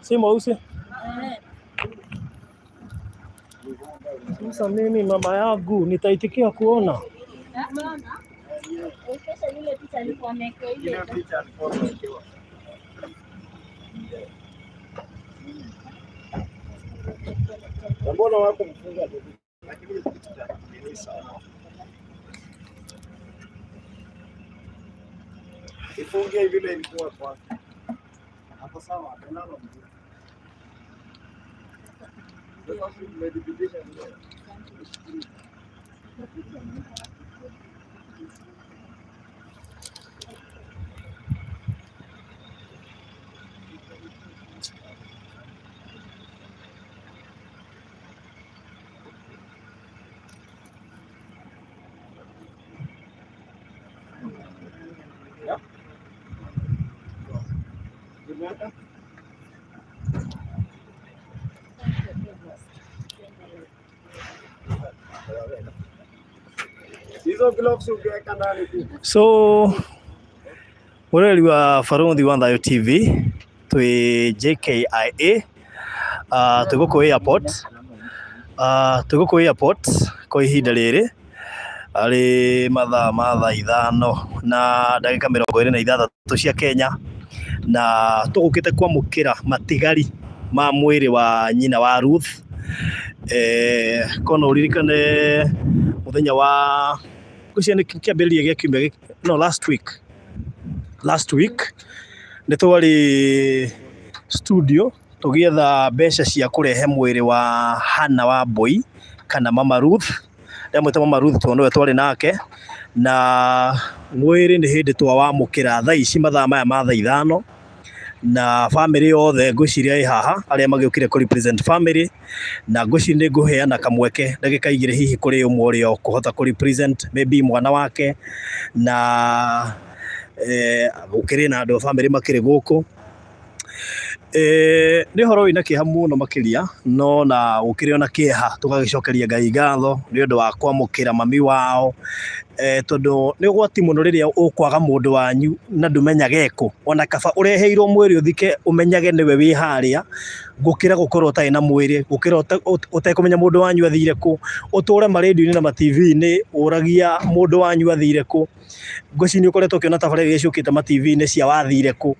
Si mweusi? Sasa mimi mama yangu nitaitikia kuona. Mbona wako mfunga lakini kitu cha nini sana. Ifungie vile ilikuwa kwanza. Hapo sawa, tunalo mzuri. Sasa tumedhibitisha vile. Nimeweka? Hizo gloves ukiweka ndani tu. So mũroreri wa Barũthi wa Thayũ TV twĩ JKIA, twĩ gũkũ airport, twĩ gũkũ airport kwa ihinda rĩrĩ arĩ mathaa ma thaa 5 na ndagĩka 26 cia Kenya, na tũgũkĩte kwamũkĩra matigari ma mwĩrĩ wa nyina wa Ruth. Ko no ũririkane mũthenya wa ngwĩciria nĩ kĩambĩrĩria gĩa kiumia gĩkĩ, no last week, last week nĩ twarĩ studio tũgĩetha mbeca cia kũrehe mwĩrĩ wa Hannah Wambui kana Mama Ruth, ndamwĩta Mama Ruth tondũ nĩwe twarĩ nake, na mwĩrĩ nĩ hĩndĩ twawamũkĩra thaa ici mathaa maya ma thaa 5, na bamĩrĩ yothe ngwĩciria ĩ haha arĩa magĩũkire kũ represent family, na ngwĩciria nĩ ngũheana kamweke ndagĩka 2 hihi kũrĩ ũmwe ũrĩa ũkũhota kũ represent maybe mwana wake, na gũkĩrĩ na andũ a bamĩrĩ makĩrĩ gũkũ. Nĩ ũhoro wĩna kĩeha mũno makĩria, no na gũkĩrĩ ona kĩeha tũgagĩcokeria Ngai ngatho nĩ ũndũ wa kwamũkĩra mami wao, tondũ nĩ ũgwati mũno rĩrĩa ũkwaga mũndũ wanyu na ndũmenyage ekũ, ona kaba ũreheirwo mwĩrĩ ũthike ũmenyage nĩwe wĩ harĩa, gũkĩra gũkorwo ũtarĩ na mwĩrĩ, gũkĩra ũtekũmenya mũndũ wanyu athire kũ, ũtũre marendio-inĩ na ma TV-inĩ ũragia mũndũ wanyu athire kũ. Ngwĩciria nĩ ũkoretwo ũkĩona tabarĩra iria ciũkĩte ma TV-inĩ cia wathire kũ,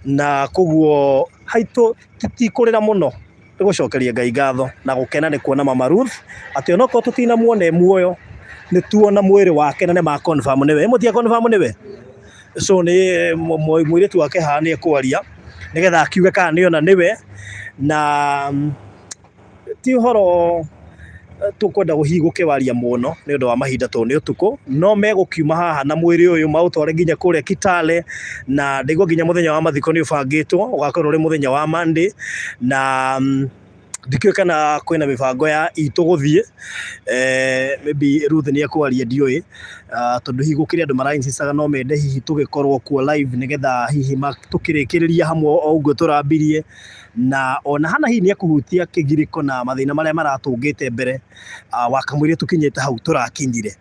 na koguo haitũ ti kũrĩra mũno, nĩ gũcokeria Ngai ngatho na gũkena nĩ kuona Mama Ruth atĩ onokorwo tũtinamuona e muoyo, nĩ tuona mwĩrĩ wake na nĩ ma confirm nĩwe. Ĩ mũtia confirm nĩwe? So nĩ mũirĩtu wake haha nĩ ekwaria nĩgetha akiuge kana nĩ ona nĩwe, na ti ũhoro tũkwenda hihi gũkĩwaria mũno nĩ ũndũ wa mahinda tondũ nĩ ũtukũ, no megũkiuma haha na mwĩrĩ ũyũ maũtware nginya kũrĩa Kitale, na ndaigua nginya mũthenya wa mathiko nĩ ũbangĩtwo ũgakorwo ũrĩ mũthenya wa Monday, na ndikĩũĩ kana kwĩna mĩbango ya itũ gũthiĩ, maybe Ruth nĩ ekwaria ndiũĩ, tondũ hihi gũkĩrĩ andũ mara insist aga no mende hihi tũgĩkorwo kuo live nĩgetha hihi tũkĩrĩkĩrĩria hamwe o ũguo tũrambirie, na ona hana hihi nĩ ekũhutia kĩgirĩko na mathĩna marĩa maratũngĩte mbere, wakamũiria tũkinyĩte hau tũrakinyire.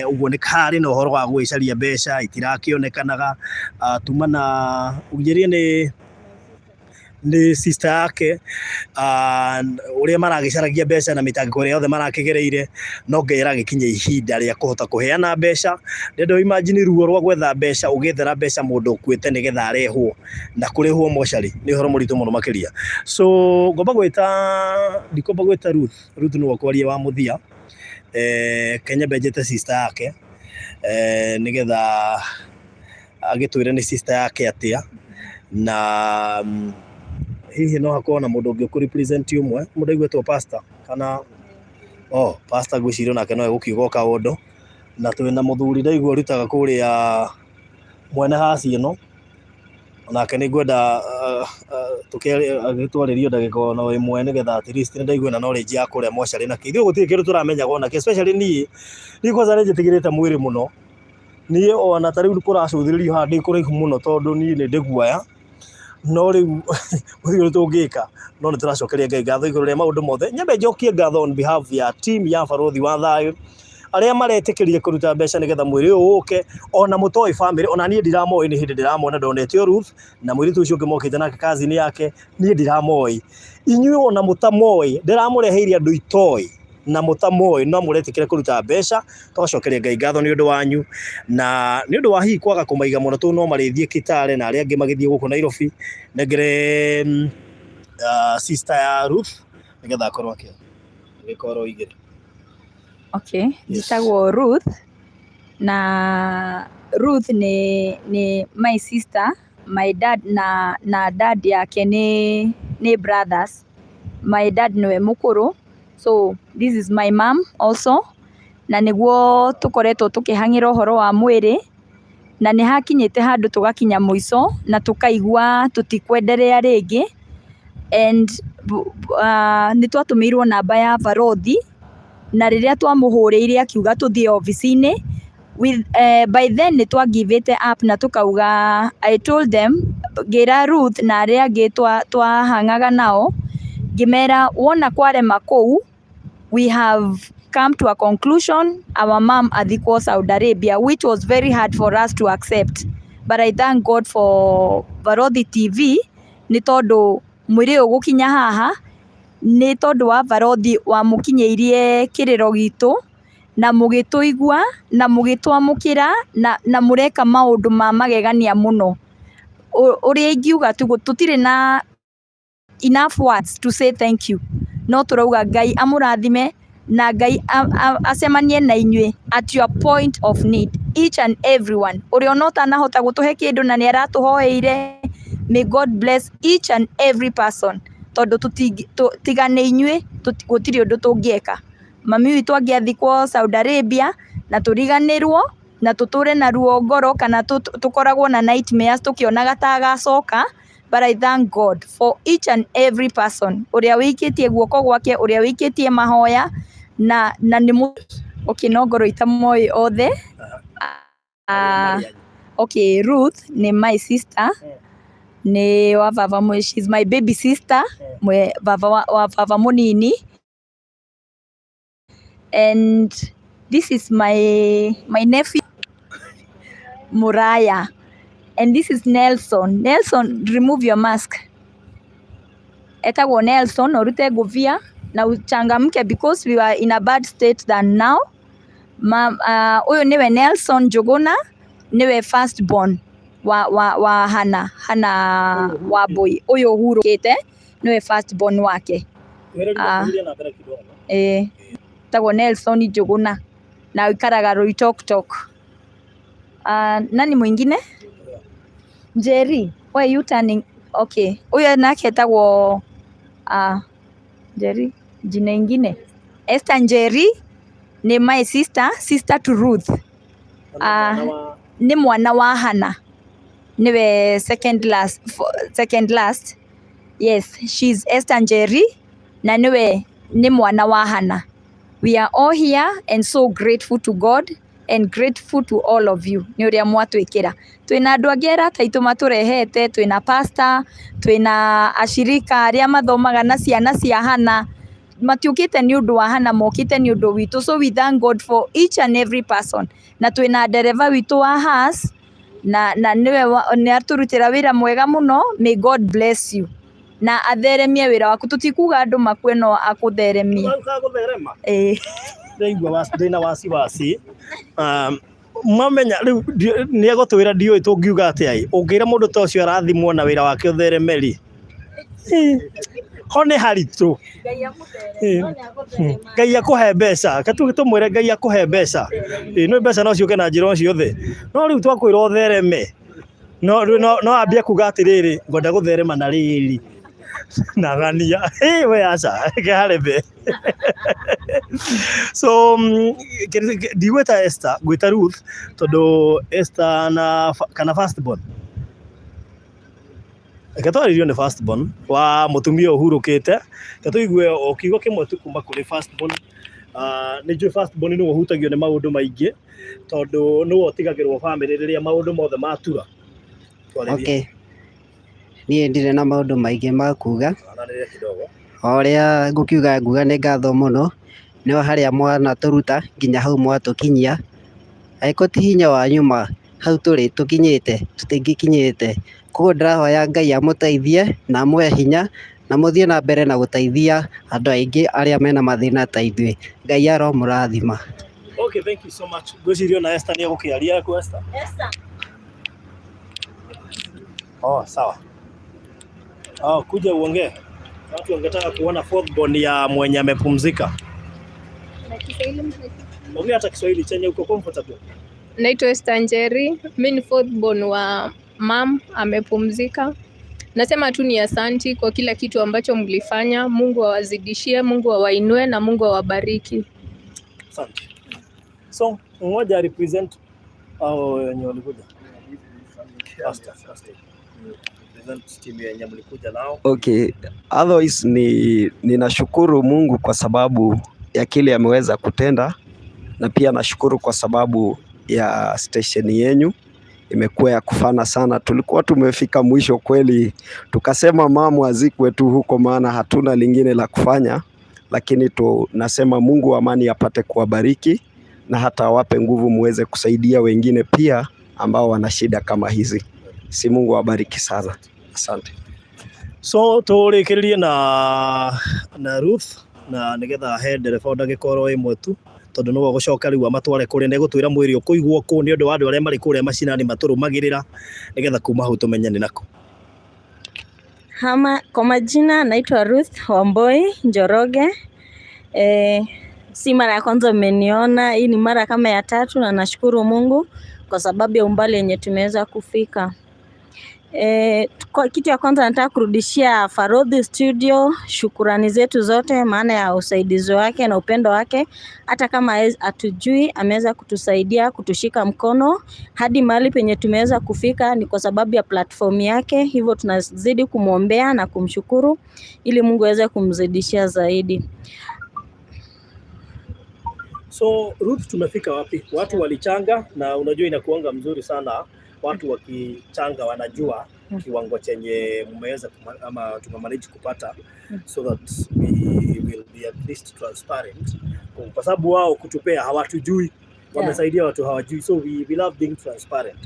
Ũguo nĩ harĩ na ũhoro wa gũgĩcaria mbeca itirakĩonekanaga, tuma na ũnjĩrire nĩ sister yake, ũrĩa maragĩcaragia mbeca na mĩtangĩko ĩrĩa yothe marakĩgereire, no Ngai aragĩkinyia ihinda rĩa kũhota kũheana mbeca. Ndĩrenda ũ imagine ruo rwa gwetha mbeca ũgĩethera mbeca mũndũ ũkuĩte nĩgetha arehwo na kũrĩhwo mocarĩ, nĩ ũhoro mũritũ mũno makĩria. So ngomba gwĩta, ndikwamba gwĩta Ruth, Ruth nĩwe ũkwaria wa mũthia, reke nyambe njĩte sister yake, nĩgetha agĩtwĩre nĩ sister yake atĩa, na hihi no hakorwo na mũndũ ũngĩ ũkũ represent ũmwe, mũndũ aiguĩtwo pastor kana oh, pastor ngwĩciria onake no egũkiuga o kaũndũ, na twĩna mũthuri ndaigua ũrutaga kũrĩa mwene haci ĩno, onake nĩ ngwenda agĩtwarĩrio ndagĩka ona ĩmwe nĩgetha at least nĩ ndaigua ena knowledge ya kũrĩa mocarĩ na kĩ. Ithuĩ gũtirĩ kĩndũ tũramenyaga ona kĩ, especially niĩ, niĩ kwanza nĩ njĩtigĩrĩte mwĩrĩ mũno. Niĩ ona ta rĩu kũracũthĩrĩrio haha ndĩ kũraihu mũno tondũ niĩ nĩ ndĩ guoya, no rĩu gũtirĩ ũndũ tũngĩka, no nĩ tũracokeria Ngai ngatho igũrũ rĩa maũndũ mothe. Nyambe njokie ngatho on behalf ya team ya Barũthi wa Thayũ, Arĩa maretĩkĩrire kũruta mbeca nĩgetha mwĩrĩ ũyũ ũke, ona mũtoĩ famĩlĩ, ona niĩ ndiramoĩ, nĩ hĩndĩ ndĩramona ndonete o Ruth na mũirĩtu ũcio ũngĩ mokĩte nake cousin yake, niĩ ndiramoĩ. Inyuĩ ona mũtamoĩ, ndĩramũreheire andũ itoĩ na mũtamoĩ, no mũretĩkĩra kũruta mbeca, tũgacokeria Ngai ngatho nĩ ũndũ wanyu, na nĩ ũndũ wa hihi kwaga kũmaiga mũno tondũ no marĩthiĩ Kitale na arĩa angĩ magĩthiĩ gũkũ Nairobi. Nengere sister ya Ruth nĩgetha akorwo agĩkorwo igĩrĩ. Okay, njĩtagwo Ruth na Ruth nĩ my sister, my dad na dad yake nĩ brothers. My dad nĩwe mũkũrũ, so this is my mom also, na nĩguo tũkoretwo tũkĩhang'ĩra ũhoro wa mwĩrĩ, na nĩ hakinyĩte handũ tũgakinya mũico na tũkaigua tũtikwenderea rĩngĩ, and nĩ twatũmĩirwo namba ya barothi, na rĩrĩa twamũhũrĩire akiuga tũthiĩ obici-inĩ, by then nĩ twa give ĩte up na tũkauga, I told them, ngĩra Ruth na arĩa angĩ twahang'aga nao, ngĩmera wona kwarema kũu, we have come to a conclusion, our mom athikwo Saudi Arabia, which was very hard for us to accept. But I thank God for Barothi TV, nĩ tondũ mwĩrĩ ũyũ gũkinya haha, nĩ tondũ wa barothi wamũkinyĩirie kĩrĩro gitũ, na mũgĩtũigua, na mũgĩtwamũkĩra, na mũreka maũndũ ma magegania mũno. Ũrĩa ingiuga tũtirĩ na enough words to say thank you. No tũrauga Ngai amũrathime na Ngai acemanie na inyuĩ at your point of need, each and everyone. Ũrĩa ona ũtanahota gũtũhe kĩndũ na nĩ aratũhoeire, may God bless each and every person. Tondũ tiga nĩ inyuĩ gũtirĩ ũndũ tũngĩeka. Mami witũ angĩathikwo Saudi Arabia na tũriganĩrwo na tũtũre na ruo ngoro kana tũkoragwo na nightmares tũkĩonaga ta agacoka. But I thank God for each and every person ũrĩa wĩikĩtie guoko gwake, ũrĩa wĩikĩtie mahoya, na nĩ okay, no ngorwo itamoĩ othe. Okay, Ruth nĩ my sister, nĩ wa baba, she's my baby sister, mwe baba wa baba mũnini. And this is my nephew Muraya, and this is Nelson. Nelson, remove your mask. Etagwo Nelson, ũrute ngũbia na uchangamke because we were in a bad state than now. Ũyũ nĩwe Nelson Njuguna, nĩwe first born wa Hannah, Hannah Wambui. Ũyũ ũhurũkĩte nĩwe first born wake. Etagwo Nelson Njuguna na aikaraga Loitoktok. Nani mwingine? Njeri, why are you turning? Okay, ũyũ nake etagwo Njeri, jina ingine Esther Njeri nĩ my sister, sister to Ruth. Nĩ mwana wa Hannah, nĩwe second last, second last. Yes, she's Esther Njeri na nĩwe nĩ mwana wa Hannah. We are all here and so grateful to God and grateful to all of you nĩ ũrĩa mwatwĩkĩra. Twĩna andũ angĩ arata aitũ matũrehete, twĩna pastor, twĩna ashirika arĩa mathomaga na ciana cia Hannah. Matiũkĩte nĩ ũndũ wa Hannah, mokĩte nĩ ũndũ witũ. So we thank God for each and every person. Na twĩna ndereba witũ wa Haas na nĩwe nĩ atũrutĩra wĩra mwega mũno. May God bless you na atheremie wĩra waku. Tũtikuga andũ makue no akũtheremie. Ĩĩ. Ndĩraigua ndĩna wasiwasi. Mamenya rĩu nĩ egũtwĩra ndiũĩ tũngiuga atĩa ĩ. Ũngĩra mũndũ ta ũcio arathimwo na wĩra wake ũthereme rĩ, ho nĩ haritũ. Ngai akũhe mbeca, reke tũmwĩre Ngai akũhe mbeca. Nĩ mbeca no ciũke na njĩra o ciothe. No rĩu twakwĩra ũthereme, no ambie kuga atĩrĩrĩ, ngwenda gũtherema na rĩrĩ na ng'ania. We aca, reke hareme. So ndigwĩta Esther, ngwĩta Ruth tondũ Esther na kana first born. Reke twarĩrio nĩ first born wa mũtumia ũhurũkĩte. Reke tũigue o kiugo kĩmwe tu kuma kũrĩ first born. Nĩ njũĩ first born nĩwe ũhutagio nĩ maũndũ maingĩ tondũ nĩwe ũtigagĩrwo bamĩrĩ rĩrĩa maũndũ mothe matura. Twarĩrie. Okay. Niĩ ndirĩ na maũndũ maingĩ ma kuga. Aranĩria kidogo. O ũrĩa ngũkiuga nguga nĩ ngatho mũno Nĩ harĩa mwanatũruta nginya hau mwatũkinyia. Angĩkorwo ti hinya wanyu ma hau tũrĩ tũkinyĩte tũtingĩkinyĩte. Koguo ndĩrahoya Ngai amũteithie na amũhe hinya na mũthiĩ na mbere na gũteithia andũ aingĩ arĩa mena mathĩna ta ithuĩ. Ngai aromũrathima. Okay, thank you so much. Ngwĩciria ona Esther nĩ egũkĩaria ku Esther. Esther. Oh, sawa. Oh, kuja uongee. Watu wangetaka kuona fourth born ya mwenye amepumzika. Ongea hata Kiswahili chenye uko comfortable. Naitwa Esther Njeri, mi ni fourth born wa mum amepumzika. Nasema tu ni asanti kwa kila kitu ambacho mlifanya. Mungu awazidishie, Mungu awainue na Mungu awabariki. Asante. So, mmoja represent au wenye walikuja. Pastor, pastor. Represent team yenye mlikuja nao. Okay, otherwise ni ninashukuru Mungu kwa sababu ya kile ameweza kutenda, na pia nashukuru kwa sababu ya station yenyu imekuwa ya kufana sana. Tulikuwa tumefika mwisho kweli, tukasema mamu azikwe tu huko, maana hatuna lingine la kufanya, lakini tunasema Mungu wa amani apate kuwabariki na hata awape nguvu muweze kusaidia wengine pia ambao wana shida kama hizi. Si Mungu awabariki sana, asante. So tũrĩkĩrĩrie na Ruth na nĩgetha he ndereba ndagĩka oro ĩmwe tu tondũ nĩwe ũgũcoka rĩu amatware kũrĩa na egũtwĩra mwĩrĩ ũkũigwo kũ nĩ ũndũ wa andũ arĩa marĩ kũrĩa macinani matũrũmagĩrĩra nĩgetha kuma hau tũmenye nĩ nakũ. Hama, kwa majina naitwa Ruth Wamboi Njoroge. Si mara ya kwanza mmeniona, hii ni mara kama ya tatu, na nashukuru Mungu kwa sababu ya umbali yenye tumeweza kufika. Kwa kitu ya kwanza nataka kurudishia Farodhi Studio shukurani zetu zote, maana ya usaidizi wake na upendo wake. Hata kama hatujui, ameweza kutusaidia kutushika mkono hadi mahali penye tumeweza kufika, ni kwa sababu ya platform yake. Hivyo tunazidi kumwombea na kumshukuru ili Mungu aweze kumzidishia zaidi. So Ruth, tumefika wapi? Watu walichanga, na unajua inakuanga mzuri sana watu wakichanga, wanajua kiwango chenye mmeweza ama tumemanage kupata, so that we will be at least transparent, kwa sababu wao kutupea hawatujui, wamesaidia watu hawajui, so we love being transparent.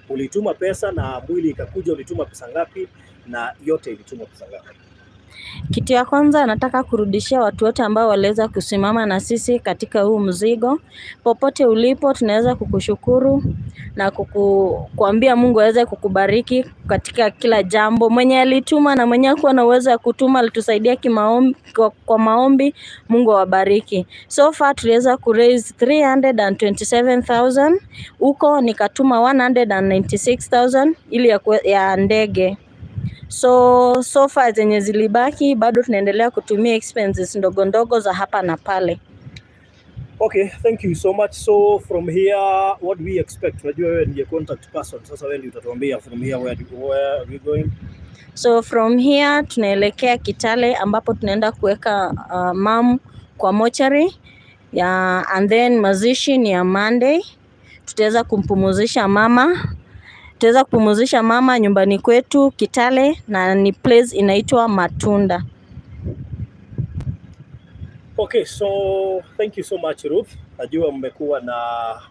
Ulituma pesa na mwili ikakuja, ulituma pesa ngapi na yote ilituma pesa ngapi? Kitu ya kwanza nataka kurudishia watu wote ambao waliweza kusimama na sisi katika huu mzigo. Popote ulipo, tunaweza kukushukuru na kuambia Mungu aweze kukubariki katika kila jambo. Mwenye alituma na mwenye hakuwa na uwezo wa kutuma alitusaidia kimaombi, kwa maombi. Mungu awabariki. So far tuliweza ku raise 327,000 huko nikatuma 196,000 ili ya ndege. So far zenye zilibaki bado tunaendelea kutumia expenses ndogo ndogo za hapa na pale. Okay, thank you so much. So from here, what do we expect? Unajua wewe ndiye contact person. Sasa wewe ndiye utatuambia from here where are we going? So from here tunaelekea Kitale ambapo tunaenda kuweka mum kwa mochari ya, and then mazishi ni ya Monday. Tutaweza kumpumuzisha mama, tutaweza kupumuzisha mama nyumbani kwetu Kitale, na ni place inaitwa Matunda. Okay, so thank you so much, Ruth. Najua mmekuwa na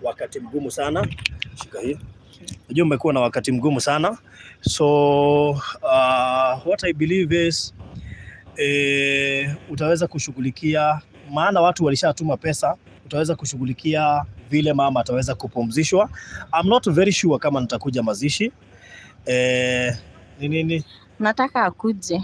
wakati mgumu sana. Shika hii. Najua mmekuwa na wakati mgumu sana. So what I believe is utaweza kushughulikia, maana watu walishatuma pesa, utaweza kushughulikia vile mama ataweza kupumzishwa. I'm not very sure kama nitakuja mazishi. Ni nini? Nataka akuje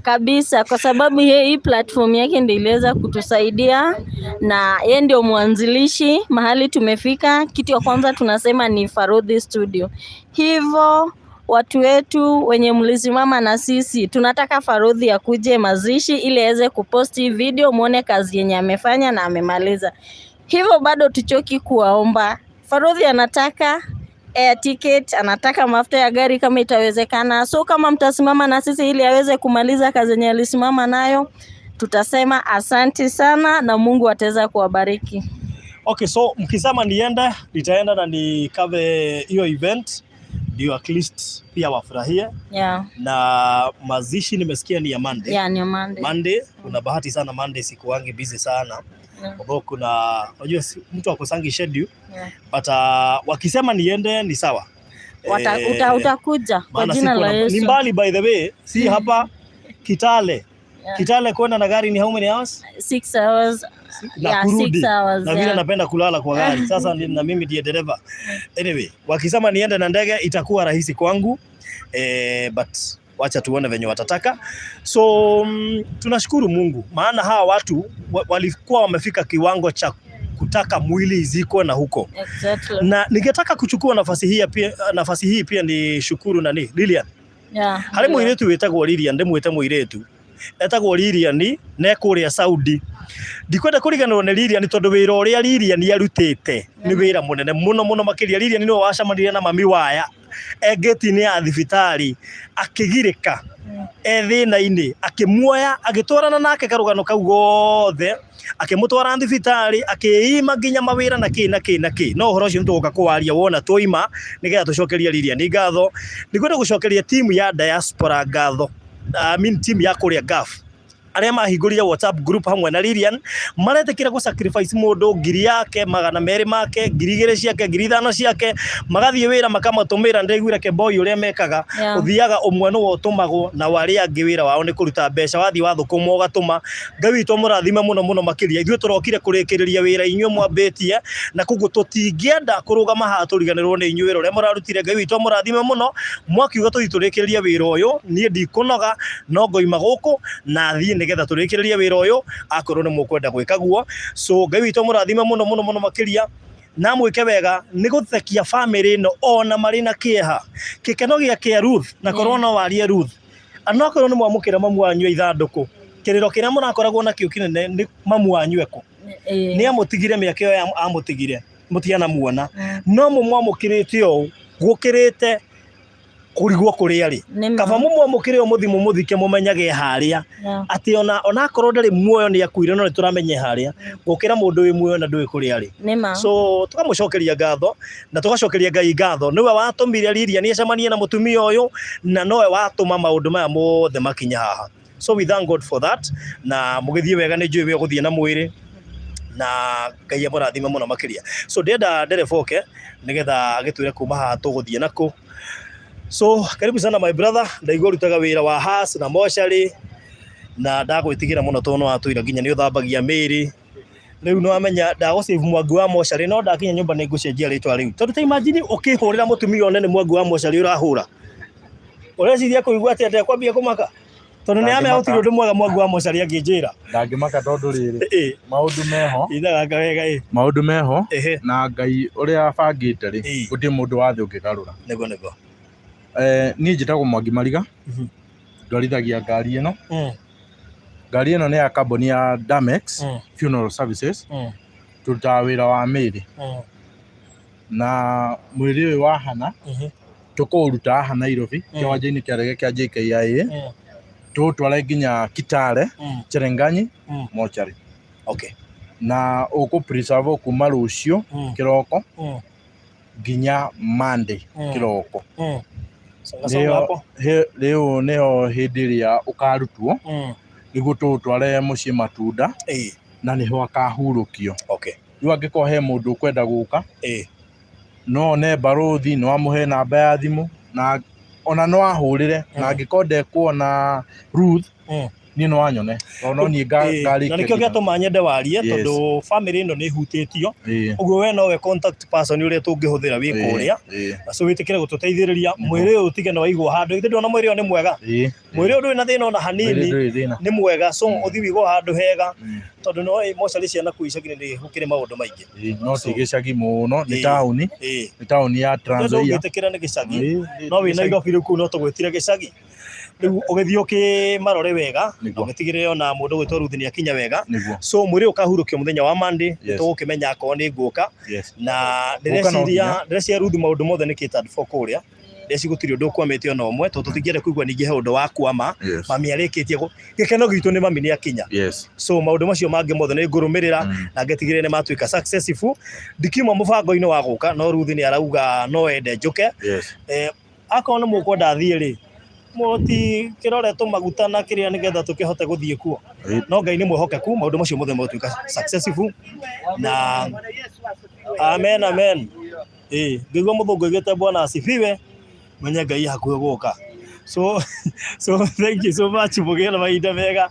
kabisa kwa sababu hii platform yake ndio iliweza kutusaidia na yeye ndio mwanzilishi mahali tumefika. Kitu ya kwanza tunasema ni Farodhi Studio. Hivyo watu wetu wenye mlisimama na sisi, tunataka Farodhi akuje mazishi ili aweze kuposti video muone kazi yenye amefanya na amemaliza. Hivyo bado tuchoki kuwaomba. Farodhi anataka air ticket, anataka mafuta ya gari kama itawezekana. So kama mtasimama na sisi ili aweze kumaliza kazi yenye alisimama nayo, tutasema asante sana na Mungu ataweza kuwabariki. Okay, so mkisema niende, nitaenda na ni cover hiyo event ndio at least pia wafurahie. Na mazishi nimesikia ni ya Monday. Yeah, ni Monday. Monday, kuna bahati sana Monday sikuangi busy sana. Although kuna unajua mtu akosangi schedule but wakisema niende ni sawa. Utakuja kwa Maana jina sikuwa la Ni Yesu. mbali by the way, si hapa Kitale. Kitale kwenda na gari ni how many hours? 6 hours. Na Yeah, kurudi. 6 hours. Na vile napenda kulala kwa gari. Sasa na mimi ndiye dereva. Anyway, wakisema niende na ndege itakuwa rahisi kwangu. But wacha tuone venye watataka. So tunashukuru Mungu maana hawa watu walikuwa wamefika kiwango cha kutaka mwili izikwe na huko. Na ningetaka kuchukua nafasi hii pia ni shukuru nani Lilian. Harĩ mũirĩtu wĩtagwo Lilian, ndĩmwĩte mũirĩtu etagwo Lilian na ekũrĩa Saudi. Ndikwenda kũriganĩrwo nĩ Lilian tondũ wĩra ũrĩa Lilian arutĩte nĩ wĩra mũnene mũno mũno makĩria. Lilian nĩwe wacemanirie na mami waya e ngĩti-inĩ ya thibitarĩ akĩgirĩka e thĩna-inĩ, akĩmuoya agĩtwarana nake karũgano kau gothe, akĩmũtwara thibitarĩ, akĩima nginya mawĩra na kĩ na kĩ na kĩ. No ũhoro ũcio nĩtũgũka kũwaria wona twoima, nĩgetha tũcokerie Lilian ngatho. Nĩngwenda gũcokeria timu ya diaspora ngatho, I mean timu ya kũrĩa Gulf arĩa mahingũrire WhatsApp group hamwe na Lilian, maretĩkĩra gũ sacrifice mũndũ ngiri yake, 200 make, 2000 ciake, 5000 ciake, magathiĩ wĩra makamatũmĩra. Ndĩraiguire Kemboi ũrĩa mekaga, ũthiaga ũmwe nĩwe ũtũmagwo na arĩa angĩ wĩra wao nĩ kũruta mbeca, wathiĩ wathũkũma ũgatũma. Ngai witũ amũrathime mũno mũno makĩria. Ithuĩ tũrokire kũrĩkĩrĩria wĩra inyuĩ mwambĩtie, na koguo tũtingĩenda kũrũgama haha tũriganĩrwo nĩ inyuĩ wĩra ũrĩa mũrarutire. Ngai witũ amũrathime mũno. Mwakiuga tũthiĩ tũrĩkĩrĩrie wĩra ũyũ, niĩ ndikũnoga, no ngoima gũkũ na thiĩ nĩgetha tũrĩkĩrĩrie wĩra ũyũ, akorwo nĩ mũkwenda gwĩka guo. So Ngai witũ amũrathime mũno mũno mũno makĩria, na mwĩke wega nĩ gũthekia famĩlĩ ĩno ona marĩ na kĩeha. Gĩkeno gĩa kĩa Ruth, na korwo no warie Ruth, anokorwo nĩ mwamũkĩra mamu wanyu ithandũkũ, kĩrĩro kĩrĩa mũrakoragwo nakĩo kĩnene nĩ mamu wanyu ekũ. Nĩ amũtigire mĩaka ĩyo amũtigire mũtianamuona, no mũmwamũkĩrĩte ũũ gũkĩrĩte kũrigwo kũrĩa rĩ. Kaba mũmwamũkĩre ũũ mũthiĩ mũmũthike mũmenyage harĩa atĩ onakorwo ndarĩ muoyo nĩ akuire, no nĩ tũramenya harĩa, gũkĩra mũndũ wĩ muoyo na ndũĩ kũrĩa arĩ. So tũkamũcokeria ngatho na tũgacokeria Ngai ngatho, nĩwe watũmire Lilian acemanie na mũtumia ũyũ, na nowe watũma maũndũ maya mothe makinye haha. So we thank God for that. Na mũgĩthiĩ wega, nĩ njũĩ we ũgũthiĩ na mwĩrĩ, na Ngai amũrathime mũno makĩria. So ndĩrenda ndereba oke nĩgetha agĩtwĩre kuma haha tũgũthiĩ nakũ. So karibu sana my brother, ndaigua ũrutaga wĩra wa has na mocarĩ, na ndagwĩtigĩra mũno tondũ no watwĩra nginya nĩ ũthambagia mĩĩrĩ. Rĩu nĩ wamenya ndagũ save Mwangi wa mocarĩ, no ndakinya nyũmba nĩ ngũcenjia rĩtwa rĩu, tondũ ta imagine ũkĩhũrĩra mũtumia one nĩ Mwangi wa mocarĩ ũrahũra, ũreciria kũigua atĩa? Ndekwambia kũmaka tondũ nĩ amenya gũtirĩ ũndũ mwega Mwangi wa mocarĩ angĩnjĩra. Ndangĩmaka tondũ rĩrĩ, maũndũ meho, Ithaga wega ĩ. Maũndũ meho, na Ngai ũrĩa abangĩte rĩ, gũtirĩ mũndũ wa thĩ ũngĩgarũra. Nĩguo nĩguo. Niĩ njĩtagwo Mwangi Mariga, ndwarithagia ngari ĩno. Ngari ĩno nĩ ya kambuni ya Damex Funeral Services. Tũrutaga wĩra wa mĩĩrĩ, na mwĩrĩ ũyũ wa Hana tũkũũruta haha Nairobi, kĩwanja-inĩ kĩa ndege kĩa JKIA, tũũtware nginya Kitale, Cherenganyi mochari. Na ũkũ preserve kuma rũciũ kĩroko nginya Monday kĩroko. Songa songa hapo. Rĩu nĩho hĩndĩ ĩrĩa ũkarutwo nĩguo tũũtware mũciĩ Matunda, na nĩho akahurũkio. Rĩu angĩkorwo he mũndũ ũkwenda gũka, no one barũthi, no amũhe namba ya thimũ, na ona no ahũrĩre, na angĩkorwo ndekuona Ruth, niĩ no anyone tondũ no niĩ Na ngarĩkia nĩkĩo nginya. gĩatũma nyende warie, tondũ family ĩno nĩ ĩhutĩtio. Ũguo we nowe contact person ũrĩa tũngĩhũthĩra wĩ kũrĩa. Na so wĩtĩkĩre gũtũteithĩrĩria mwĩrĩ ũyũ ũtige nĩ waigwo handũ. Ithe ndona mwĩrĩ ũyũ nĩ mwega, mwĩrĩ ũyũ ndũrĩ na thĩna ona Mwĩrĩ hanini. ndũrĩ thĩna. Nĩ mwega, so ũthiĩ wĩigwo handũ hega, tondũ no mocarĩ ciana kũu icagi-inĩ nĩ gũkĩrĩ maũndũ maingĩ. Ĩĩ, no ti gĩcagi mũno, nĩ taũni, nĩ taũni ya Trans Nzoia. Ndũngĩtĩkĩra nĩ gĩcagi, no wĩ Nairobi rĩu kũu no tũgwĩtire gĩcagi. Rĩu ũgĩthiĩ ũkĩmarore wega na ũgĩtigĩrĩre ona mũndũ ũgwĩtwo Ruth nĩ akinya wega. So mwĩrĩ ũyũ ũkahurũkio mũthenya wa Monday. Tũgũkĩmenya akorwo nĩ ngũka. Na Gũka no ndĩreciria nginya. ndĩreciria Ruth maũndũ mothe nĩ catered for kũrĩa. Ndĩreciria gũtirĩ ũndũ ũkwamĩte ona ũmwe, tondũ tũtingĩenda kũigua ningĩ he ũndũ wa kwama. Mami arĩkĩtie gĩkeno gitũ nĩ mami nĩ akinya. So maũndũ macio mangĩ mothe nĩ ngũrũmĩrĩra na ngĩtigĩrĩre nĩ matuĩka successful. Ndikiuma mũbango-inĩ wa gũka, no Ruth nĩ arauga no ende njũke. Akorwo nĩ mũkwenda thiĩ rĩ, Mũtikĩrore tũmaguta na kĩrĩa nĩgetha tũkĩhote gũthiĩ kuo. No Ngai nĩ mwĩhokeku, maũndũ macio mothe megũtuĩka successful na amen amen. Ĩĩ, ngĩigua mũthũngũ augĩte bwana asifiwe, menye Ngai e hakuhĩ gũka. So so thank you so much, mũgĩe na mahinda mega.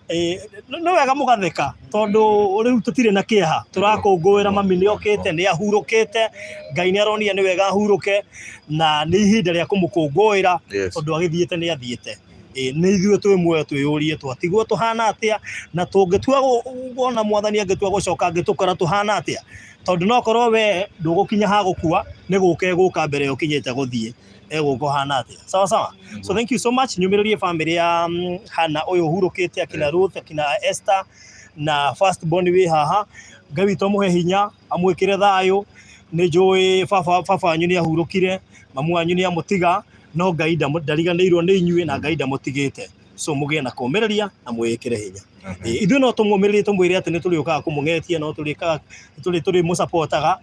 Ĩĩ, nĩ wega mũgatheka tondũ rĩu tũtirĩ na kĩeha, tũrakũngũĩra mami nĩ okĩte, nĩ ahurũkĩte, Ngai nĩ aronire nĩ wega ahurũke na nĩ ihinda rĩa kũmũkũngũĩra tondũ agĩthiĩte nĩ athiĩte. Ĩĩ, nĩ ithuĩ twĩ muoyo twĩyũrie twatigwo tũhana atĩa na tũngĩtua wona mwathani angĩtua gũcoka angĩtũkora tũhana atĩa, tondũ no korwo we ndũgũkinya ha gũkua nĩ gũka ĩgũka mbere ya ũkinyĩte gũthiĩ egũka ũhana atĩa. Sawa sawa. So thank you so much. Nyumĩrĩrie family ya Hannah ũyũ ũhurũkĩte, akina Ruth, akina Esther na first born wĩ haha. Ngai witũ amũhe hinya, amwĩkĩre thayũ. Nĩ njũĩ baba baba wanyu nĩ ahurũkire, mamu wanyu nĩ amũtiga, no Ngai ndariganĩirwo nĩ inyuĩ na Ngai ndamũtigĩte. So mũgĩe na kũmĩrĩria na mwĩĩkĩre hinya. Ĩĩ, ithuĩ no tũmũmĩrĩrie tũmwĩre atĩ nĩ tũrĩũkaga kũmũng'etia, no tũrĩkaga tũrĩmũcapotaga,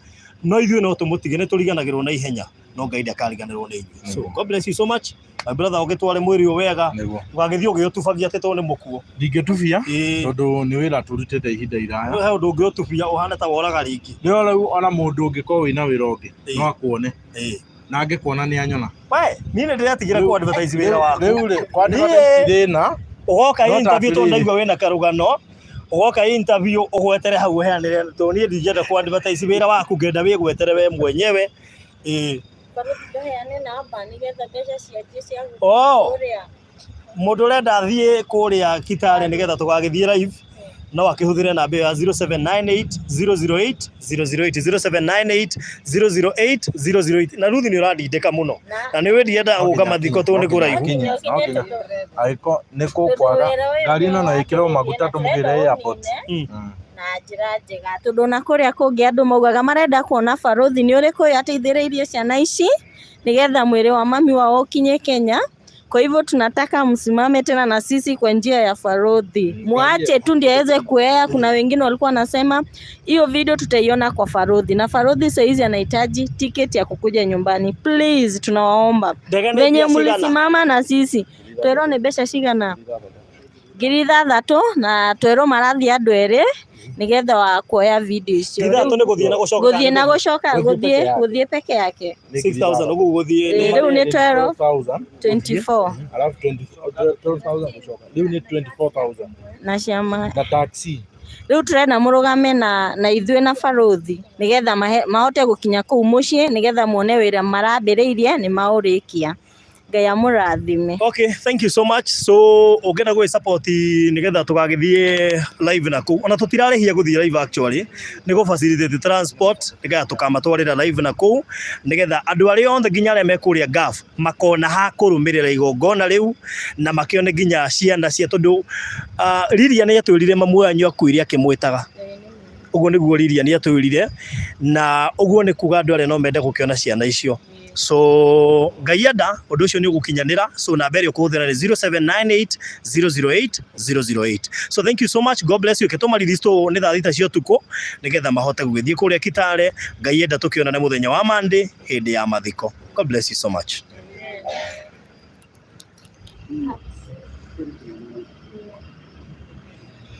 no ithuĩ no tũmũtige, nĩ tũriganagĩrwo na ihenya, no Ngai ndakariganĩrwo nĩ inyuĩ. So God bless you so much. My brother, ũgĩtware mwĩrĩ ũyũ wega, ndũgagĩthiĩ ũgĩũtubagia atĩ tondũ nĩ mũkuũ. Ndingĩtubia tondũ nĩ wĩra tũrutĩte ihinda iraya. He ũndũ ũngĩũtubia ũhane ta woraga rĩngĩ. Rĩo rĩu ona mũndũ ũngĩkorwo wĩna wĩra ũngĩ no akuone na angĩkuona nĩ anyona. We, niĩ nĩ ndĩretigĩra kũ advertise wĩra waku. Rĩu rĩ, kũ advertise ti thĩna. Ũgoka interview tondũ ndaigua wĩna karũgano, ũgoka interview ũgwetere hau ũheanĩre tondũ niĩ ndingĩenda kũ advertise wĩra waku, ngenda wĩgwetere we mwenyewe. Ĩĩ. Ndũheane namba nĩgetha mbeca cianjie cia Oh. Mũndũ ũrenda athiĩ kũrĩa Kitale nĩgetha tũgagĩthiĩ live no akĩhũthĩre namba ĩyo ya 0798 008 008 0798 008 008. Na Ruth nĩ ũrandindĩka mũno na nĩ ũĩ ndiendaga gũka mathiko tondũ nĩ kũraihu. Angĩkorwo nĩ kũkwaga ngari ĩno no ĩkĩrwo maguta tũmũgĩre airport. Na njĩra njega tondũ ona kũrĩa kũngĩ andũ maugaga marenda kuona barũthi nĩ ũrĩkũ ũyũ ateithĩrĩirie ciana ici nĩgetha mwĩrĩ wa mami wao ũkinye Kenya. Kwa hivyo tunataka msimame tena na sisi kwa njia ya Farodhi, muache tu ndiye aweze kuea. Kuna wengine walikuwa wanasema hiyo video tutaiona kwa Farodhi, na Farodhi saizi anahitaji tiketi ya kukuja nyumbani. Please, tunawaomba Ndege nĩ venye mbia cigana? mlisimama na sisi, twerwo nĩ mbeca cigana? 6000 na twerwo marathiĩ andũ erĩ nĩgetha wa kuoya video icio. 6000 nĩ gũthiĩ na gũcoka? Gũthiĩ na gũcoka, gũthiĩ gũthiĩ peke yake. 6000 ũguo gũthiĩ? Ĩĩ, rĩu nĩ twerwo 24. Alafu 12,000 gũcoka. Rĩu nĩ 24,000. Na ciama na taxi. Rĩu tũrenda mũrũgame na ithuĩ na barũthi nĩgetha mahote gũkinya kũu mũciĩ nĩgetha muone wĩra marambĩrĩirie nĩ maũrĩkia. Ngai amũrathime. Okay, thank you so much. So ũngĩenda gwĩ support nĩgetha tũgagĩthiĩ live na kũu, ona tũtirarĩhia gũthiĩ live actually, nĩ gũ facilitate transport nĩgetha tũkamatwarĩra live na kũu, nĩgetha andũ arĩa othe nginya arĩa me kũrĩa Gulf makona ha kũrũmĩrĩra igongona rĩu na makĩone nginya ciana cia tondũ Lilian nĩ atwĩrire mamu wanyu akuire akĩmwĩtaga. Ũguo nĩguo Lilian atwĩrire, na ũguo nĩ kuga andũ arĩa no mende gũkĩona ciana icio. So Ngai enda ũndũ ũcio nĩ ũgũkinyanĩra. So namba ĩrĩa ũkũhũthĩra nĩ 0798 008 008. So thank you so much, God bless you. Ketũma release tũ nĩ thaa 6 cia ũtukũ nĩgetha mahote gũgĩthiĩ kũrĩa Kitale. Ngai enda tũkĩonane mũthenya wa Monday hĩndĩ ya mathiko. God bless you so much.